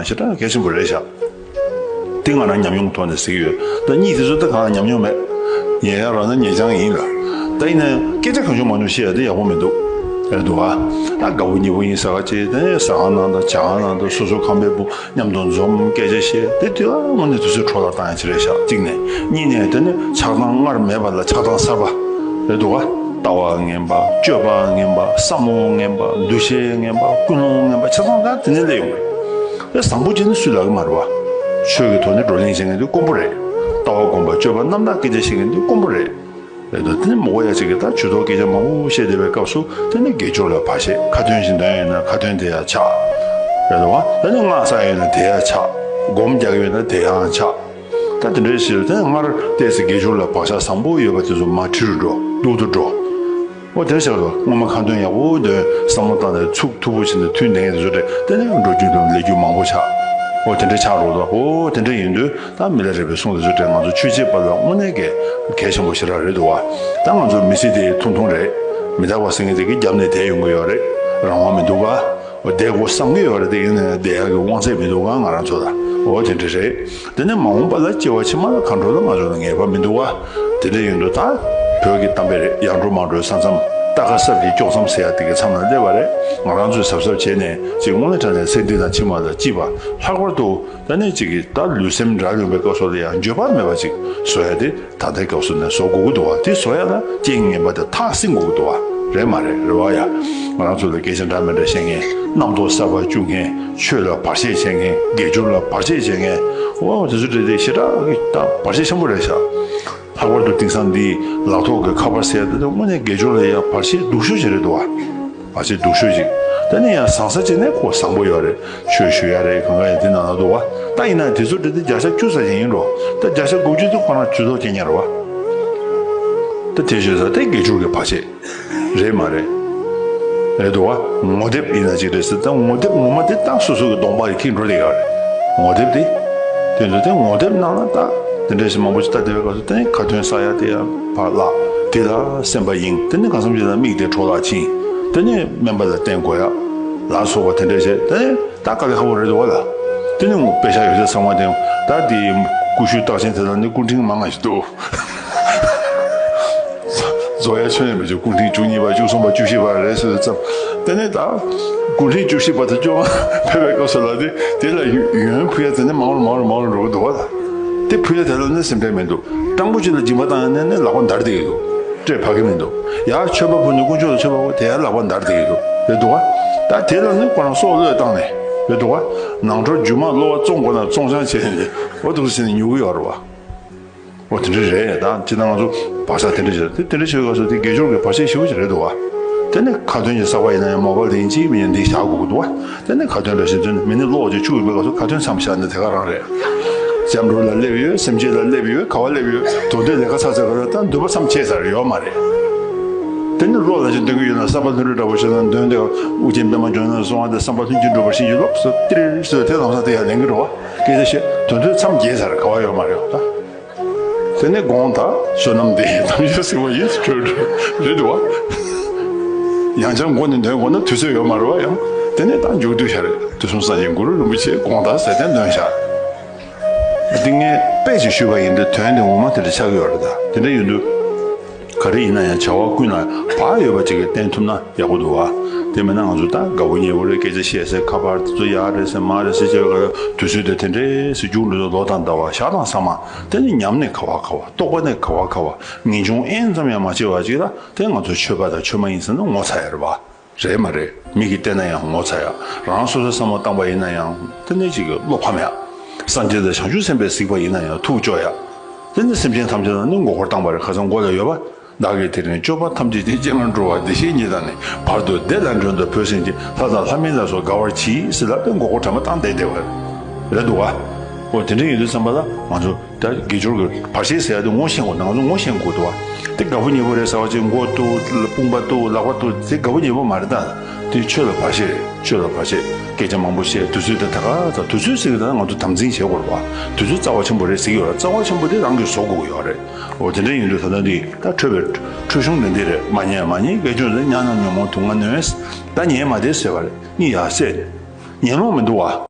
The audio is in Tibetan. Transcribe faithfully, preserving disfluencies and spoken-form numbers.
ཞེ་དྲག་གལ་ཆེན་པོ་རེད་ཤག་དེ་ང་རང་ཉམས་མྱོང་ཐོག་ནས་ཟེར་གྱི་ཡོད། ད་གཉིས་དེ་ཚོ་ད་གང་ཉམས་མྱོང་མེད། ཉན་ཡག་རག་ན་ཉན་རྐྱང་ཡིན་ལ། ད་ཡིན་ན་སྐད་ཆ་གང་བྱུང་མང་བྱུང་བཤད་ཡ་དེ་ཡག་པོ་མི་འདུག་རེད་འདུག་ཨ། ད་དགའ་པོ་ཉེ་པོ་ཡིན་ཟེར་ག་ཅིག་དེ་ནས་ཟ་ཁང་ནང་དང་ཇ་ཁང་ནང་དང་སོ་སོ་ཁང་པའི་བུ་མཉམ་དུ་འཛོམས་སྐད་ཆ་བཤད་དེ་དུས་ཨ་དངོས་གནས་དུས་ཚོད་འཕྲོ་བརླག་བཏང་ཡ་ཅིག་རེད་ཤག་གཅིག་ནས། གཉིས་ནས་དེ་ནི་ཆགས་སྡང་སྔར་མེད་པ་ལ་ཆགས་སྡང་གསར་པ་རེད་འདུག་ག་ལྟ་བ་ངན་པ། སྤྱོད་པ་ངན་པ། བསམ་བློ་ངན་པ། འདུ་ཤེས་ངན་པ། ཀུན་སློང་ངན་པ། ཆགས་སྡང་ད་དེ་ནས་སླེབས་ཡོང་གི་རེད། བཟང་པོ་བྱས་ནས་སུས་ལབ་ཀྱི་མ་རེད་བ། ཆོས་ཀྱི་ཐོག་ནས་བགྲོ་གླེང་བྱེད་མཁན་དེ་དཀོན་པོ་རེད། ལྟ་བ་སྒོམ་པ། སྤྱོད་པ་རྣམ་དག་སྐད་ཆ་བཤད་མཁན་དེ་དཀོན་པོ་རེད། རེད་འདུག་དེ་ནི་མོ་གོ་ཡ་ཅིག་གིས་ད་ཇུས་གཏོགས་སྐད་ཆ་མང་པོ་བཤད་བསྡད་པའི་སྐབས་སུ་དེ་ནི་དགེ་སྦྱོར་ལ་བར་ཆད། ཁ་ཏོན་ཞིག་འདོན་ཡོད་ན་ཁ་ཏོན་དེ་ཡང་ཆགས། རེད་འདུག་བ། དེ་ནི་སྔགས་བསགས་ཡོད་ན་དེ་ཡང་ཆགས། སྒོམ་རྒྱག་ཡོད་ན་དེ་ཡང་ཆགས། ད་དེ་འདྲའི་ཞིག་དེ་སྔར་བལྟས་ཚེ་དགེ་སྦྱོར་ལ་བག་ཆགས་བཟང་པོ་ཡོད་པ་དེ་ཚོ་མར་བྲི་རུ་འགྲོ། སྡུག་ཏུ་འགྲོ། འོ་དེར་བཞག་རོགས། སྔོན་མ་ཁ་འདོན་ཡག་པོ་འདོན། བསམ་བློ་བཏང་ནས་ཚུགས་མཐུག་པོ་བྱས་ནས་མཐུན་ལྡན་དེ་ཚོ་རེད། དེ་ནས་འགྲོ་རྒྱུ་འགྲོ་ལས་རྒྱུ་མང་པོ་ཆགས། འོ་དེ་འདྲ་ཆགས་རོགས་དོ། འོ་དེ་འདྲ་ཡིན་དུས་ད་མི་ལ་རས་པའི་གསུང་དེ་ཚོ་རེད། ང་ཚོ་ཆོས་བྱེད་པ་ལ་དངོས་གནས་ཀྱི་གལ་ཆེན་པོ་ཞེ་དྲག་རེད་འདུག་བ། ད་ང་ཚོ་མི་ཚེ་དེ་ཐུང་ཐུང་རེད། མི་རྟག་པ་ཟེར་མཁན་དེ་གི་རྒྱབ་ནས་བསྡད་ཡོང་གི་ཡོད་རེད། རང་དབང་མི་འདུག་བ། འོ་བསྡད་དགོས་བསམ་གི་ཡོད་རེད། དེ་ཡིན་ན་ཡང་བསྡད་ཡག་གི་དབང་ཚད་མི་འདུག་ག་ང་རང་ཚོ་ལ། འོ་དེ་འདྲ་རེད། དེ་ནས་མ་འོངས་པ་ལ་སྐྱེ་བ་ཕྱི་མ་ལ་གང་འགྲོ་ལ་ང་ཚོ་ལ་ངེས་པ་མི་འདུག་བ། དེ་འདྲ་ཡིན་དུས་ད་བོད་ཀྱི་གཏམ་དཔེ་རེད། ཡར་འགྲོ་མར་འགྲོའི་ས་མཚམས། རྟ་ཁ་སྲབ་ཀྱིས་ཀྱོག་མཚམས་ཟེར་ཡ་དེ་གི་མཚམས་ལ་སླེབས་པ་རེད། ང་རང་ཚོས་གཟབ་གཟབ་བྱས་ནས་ཅིག་དངོས་གནས་དྲང་གནས་ཚེ་འདི་དང་ཕྱི་མ་ལ་སྐྱིད་པ། ལྷག་པར་དུ་ད་ནི་ཅིག་གིས་ད་ལུས་སེམས་འབྲལ་ཡོང་པའི་སྐབས་སུ་ལ་ཡང་འགྱོད་པ་མེད་པ་ཅིག་བཟོ་ཡ་དེ་ད་ལྟའི་སྐབས་སུ་ནས་བཟོ་དགོས་ཀྱི་འདུག་བ། དེ་བཟོ་ཡ་ལ་རྐྱེན་ངན་པ་དེ་ཐག་བསྲིང་དགོས་ཀྱི་འདུག་བ། རེད་མ་རེད། རེད་བ་ཡ། ང་རང་ཚོ་ལ་སྐད་ཆ་འདྲ་མི་འདྲ་བཤད་མཁན། རྣམ་རྟོག་གསར་པ་བཅུག་མཁན། ཆོས་ལ་བར་ཆད་བྱེད་མཁན། དགེ་སྦྱོར་ལ་བར་ཆད་བྱེད་མཁན། འོ་དེ་ཚོ་འདྲ་དེ་ཞེ་དྲག་གི་ད་བར་ཆད་ཆེན་པོ་རེད་ཤག་ལྷག་པར་དུ་དེང་སང་འདི་ལག་ཐོག་གི་ཁ་པར་ཟེར་ཡ་དེ་དངོས་གནས་དགེ་སྦྱོར་ལ་ཡ་བར་ཆད་སྡུག་ཤོས་ཅིག་རེད་འདུག་བ། བར་ཆད་སྡུག་ཤོས་ཅིག་དེ་ནས་ཡང་བཟང་ས་བྱས་ནས་ཁོ་བཟང་པོ་ཡོད་རེད། ཆོས་ཞུ་ཡ་རེད། གང་ག་ཡང་དེ་ནང་ན་འདུག་བ། ད་ཡིན་ན་དེ་ཚོ་འདྲ་དེ་བརྒྱ་ཆ་བཅུ་ཙམ་ཞིག་ཡིན་འགྲོ། ད་བརྒྱ་ཆ་དགུ་བཅུ་དེ་ཁོ་རང་ཇུས་གཏོགས་སྐྱེལ་མཁན་རེད་བ། ད་དེ་བྱས་ཙང་དེ་དགེ་སྦྱོར་གྱི་བར་ཆད་རེད་མ་རེད། རེད་འདུག་བ། ངོ་དེབ་ཡིན་ན་ཅིག་རེད་ཟེར། ད་ངོ་དེབ་ངོ་མ་དེ་ད་སོ་སོ་གི་གདོང་པ་ཡིས་ཁེངས་འགྲོ་བསྡད་ཡོད་རེད། ངོ་དེབ་དེ། དེ་ཚོ་དེ་ངོ་དེབ་ནང་ལ་ད་དེ་འདྲ་ཞིག་མང་པོ་ཞིག་ལྟ་བསྡད་པའི་སྐབས་སུ་དེ་ནས་ཁ་ཏོན་ཟ་ཡ་དེ་ཡང་ཕར་བརླག་དེ་ལ་སེམས་པ་གཡེང་། དེ་ནས་གང་འཚམ་ཞིག་ལ་མིག་དེ་འཕྲོ་བརླག་ཕྱིན། དེ་ནས་སྨན་པ་ལ་བསྟེན་དགོས་ཡ་ལ་སོགས་པ་དེ་འདྲ་བྱས། དེ་ནས་ད་དཀའ་ལས་ཁག་པོ་རེད་འདུག་བ་ལ། དེ་ནས་ངོ་དཔེ་ཤག་ཡོད་ཚད་ཚང་མ་དེ་ད་དེ་ཀུ་ཤུ་རྟགས་ཅན་དེ་ལ་ནི་སྐུ་ཕྲེང་མང་ང་ཞིག་འདུག་རྫོགས་ཡ་ཆོ་ནས་མི་བྱུང་། སྐུ་ཕྲེང་བཅུ་གཉིས་པ། བཅུ་གསུམ་པ། བཅུ་བཞི་པ་རེད་ཟེར་ཙམ། དེ་ནས་ད་སྐུ་ཕྲེང་བཅུ་བཞི་པ་དང་བཅོ་ལྔ་ཕེབས་པའི་སྐབས་སུ་ལ་དེ་དེ་ལ་ཡོན་ཕུལ་ཡ་དེ་ནི་མང་རུ་མང་རུ་མང་རུ་འགྲོ་གི་འདུག་བ་ལ། དེ་ཕུལ་ཡ་དེ་ལ་ནི་སེམས་ཁྲལ་མི་འདུག་སྤྲང་པོ་ཅིག་ལ་སྦྱིན་པ་བཏང་ཡ་ནི་ནི་ལག་པ་འདར་བསྡད་ཀྱི་འདུག་སྤྲད་ཕ་གི་མི་འདུག་ཡ་མཆོད་པ་ཕུལ་ནས་དཀོན་མཆོག་ལ་མཆོད་པ་ཕུལ་དེ་ཡ་ལག་པ་འདར་བསྡད་ཀྱི་འདུག་རེད་འདུག་བ། ད་དེ་ལ་ནི་ཁོ་རང་སྲོག་བློས་བཏང་ནས་རེད་འདུག་བ། ནང་ཁྲོལ་རྒྱུ་མ་གློ་བ་བཙོང་དགོས་ན་བཙོང་སྦྱང་བྱས་ནས་འོ་འདུག་སེ་ནས་ཉོ་གི་ཡོད་རེད་བ། འོ་དེ་འདྲ་རེད། ད་ཅི་ད་ང་ཚོ་བག་ཆགས་དེ་འདྲ་བྱས། དེ་དེ་འདྲ་བྱེད་སྐབས་སུ་དེ་དགེ་སྦྱོར་གྱི་བར་ཆད་ཞེ་པོ་ཅིག་རེད་འདུག་བ། དེ་ནས་ཁ་ཏོན་གྱི་བསགས་པ་ཡིན་ན་ཡང་མོ་བལ་དེ་ཡིན་གཅིག་མིན་ཡང་འདི་བཞག་དགོས་ཀྱི་འདུག་བ། དེ་ནས་ཁ་ཏོན་འདྲ་ཞིག་འདོན། མི་ནི་གློག་ཅིག་འཁྱུག་ཡོད་པའི་སྐབས་སུ་ཁ་ཏོན་མཚམས་བཞག་ན་དེ་ག་རང་རེད། སྐྱབས་འགྲོ་ལ་སླེབས་ཡོད། སེམས་བསྐྱེད་ལ་སླེབས་ཡོད། ག་བ་སླེབས་ཡོད། དོན་དེ་ལས་ཀ་ཚར་ཚར་ག་ལ་ད་འདུན་པ་མཚམས་ཆད་ཚར་ཡོད་མ་རེད། དེ་ནི་བློ་ལ་ཞིག་འདོན་གྱི་ཡོད་ན་བསམ་པ་ལྷུན་གྲུབ་འདྲ་པོ་ཞིག་ལ་འདོན་ཏེ་ཨུ་རྒྱན་པདྨ་འབྱུང་གནས་གསུང་བ་དེ་བསམ་པ་ལྷུན་གྱིས་འགྲུབ་པར་བྱིན་གྱིས་རློབས་སོ་ཏིར་སོ་དེ་ལམ་སང་དེ་ཡང་ལེན་གྱི་འགྲོ་བ། སྐད་ཆ་བཤད་དོན་དུ་མཚམས་བརྒྱད་ཚར་ག་བ་ཡོད་མ་རེད་ད། དེ་ནས་དགོངས་དག་བསོད་ནམས་འདི་དམ་ཆོས་ཟིན་པ་ཡིན། གྲོལ་གྲོལ་རེད་འདུག་བ། ཡང་བསྐྱར་མགོ་ནས་འདོན་དགོས་ན་དུས་ཚོད་ཡོད་མ་རེད་བ། ཡང་དེ་ནས་ད་མཇུག་བསྡུ་བྱ་རེད། དུས་གསུམ་སངས་རྒྱས་གུ་རུ་རིན་པོ་ཆེ་དགོངས་དག་ཟེར་ཏེ་འདོན་བྱ། འདི་ངས་དཔེ་ཅིག་ཞུས་པ་ཡིན་དུས་དོན་དེ་ངོ་མ་དེ་འདྲ་ཆགས་ཀྱི་ཡོད་རེད། ད་དེ་འདྲ་ཡིན་དུས། ག་རེ་ཡིན་ན་ཡང་བྱ་བ་ཀུན་ལ་བག་ཡོད་པ་ཅིག་གིས་བསྟེན་ཐུབ་ན་ཡག་པོ་འདུག་བ། དེ་མིན་ན་ང་ཚོ་ད་དགའ་པོ་ཉེ་པོ་རེད། སྐད་ཆ་བཤད་སའི་ཁ་པར་དེ་ཚོ་ཡག་རེད་ཟེར་མ་རེད་ཟེར་བྱས་པའི་སྐབས་དུས་ཚོད་དེ་དེ་འདྲས་སུ་མཇུག་འགྲོ་དུས་ལོ་དང་ཟླ་བ་ཞག་དང་ས་མ་དེ་ནི་ཉམས་ནས་ག་བ་ག་བ། རྟོགས་པ་ནས་ག་བ་ག་བ། ངེས་འབྱུང་ཨེན་ཙམ་ཡང་མ་སྐྱེ་བ་ཅིག་ལ་དེ་ང་ཚོ་ཆོས་པ་དང་ཆོས་མ་ཡིན་ཟེར་ན་ངོ་ཚ་ཡ་རེད་བ། རེད་མ་རེད། མིག་གིས་བལྟས་ན་ཡང་ངོ་ཚ་ཡ། རང་སོ་སོའི་བསམ་བློ་བཏང་པ་ཡིན་ན་ཡང་དེ་ནས་ཅིག་བློ་ཕམ་ཡ། སངས་རྒྱས་དང་བྱང་ཆུབ་སེམས་དཔའི་གཟིགས་པ་ཡིན་ན་ཡང་ཐུགས་སྐྱོ་ཡ། དེ་ནས་སེམས་ཅན་ཐམས་ཅད་ལ་ནི་མགོ་སྐོར་བཏང་པ་རེད། ཁ་སང་མགོ་ལ་ཡོད་པ། བདག་གིས་དེ་རིང་སྤྱོད་པ་ཐམས་ཅད་ཀྱི་སྤྱན་སྔར་འགྲོ་བ་བདེ་གཤེགས་ཉིད་དང་ནི་བར་དུ་བདེ་ལ་མགྲོན་དུ་བོས་ཟིན་གྱི་ལྷ་དང་ལྷ་མིན་ལ་སོགས་དགའ་བར་གྱིས་ཟེར་ལབ་པའི་མགོ་སྐོར་དྲན་པ་བཏང་བསྡད་བསྡད་པ་རེད་འདུག་བ། འོ་དེ་འདྲ་ཡིན་དུས་ཙམ་པ་ལ་ང་ཚོ། ད་དགེ་སྦྱོར་གྱི་བར་ཆད་ཟེར་ཡ་དེ་ངོ་ཤེས་དགོས། ང་ཚོ་ངོ་ཤེས་དགོས་འདུག་བ། དེ་དགའ་པོ་ཉེ་པོ་རེད་ཟེར་བ་ཅིག་མགོ་གཏུག་དཔུང་པ་གཏུག་ལག་པ་གཏུག་དེ་དགའ་པོ་ཉེ་པོ་མ་རེད། ད་དེ་ཆོས་ལ་བར་ཆད་རེད། ཆོས་ལ་བར་ཆད། སྐད་ཆ་མང་པོ་བཤད། དུས་ཚོད་དེ་ད་ག་ཚ། དུས་ཚོད་ཟེར་གི་ད་ང་ཚོ་དམ་འཛིན་བྱེད་དགོས་རེད་བ། དུས་ཚོད་རྩ་བ་ཆེན་པོ་རེད་ཟེར་གི་ཡོད་རེད། རྩ་བ་ཆེན་པོ་དེ་རང་གིས་བཟོ་དགོས་ཀྱི་ཡོད་རེད། འོ་དེ་འདྲ་ཡིན་དུས་ད་ལྟ་འདི་ད་འཕྲོད་པའི་འཕྲོད་གཞུང་འདི་འདི་རེད། མ་ཉན་མ་ཉན། དགེ་སྦྱོར་འདི་ཉན་ན་ཉོན་མོངས་དུག་ལྔ་གནོན། ད་ཉན་མ་བསྡད་ཟེར་བ་རེད། གཉིད་ཡར་སད། ཉན་ལོང་མི་འདུག་བ།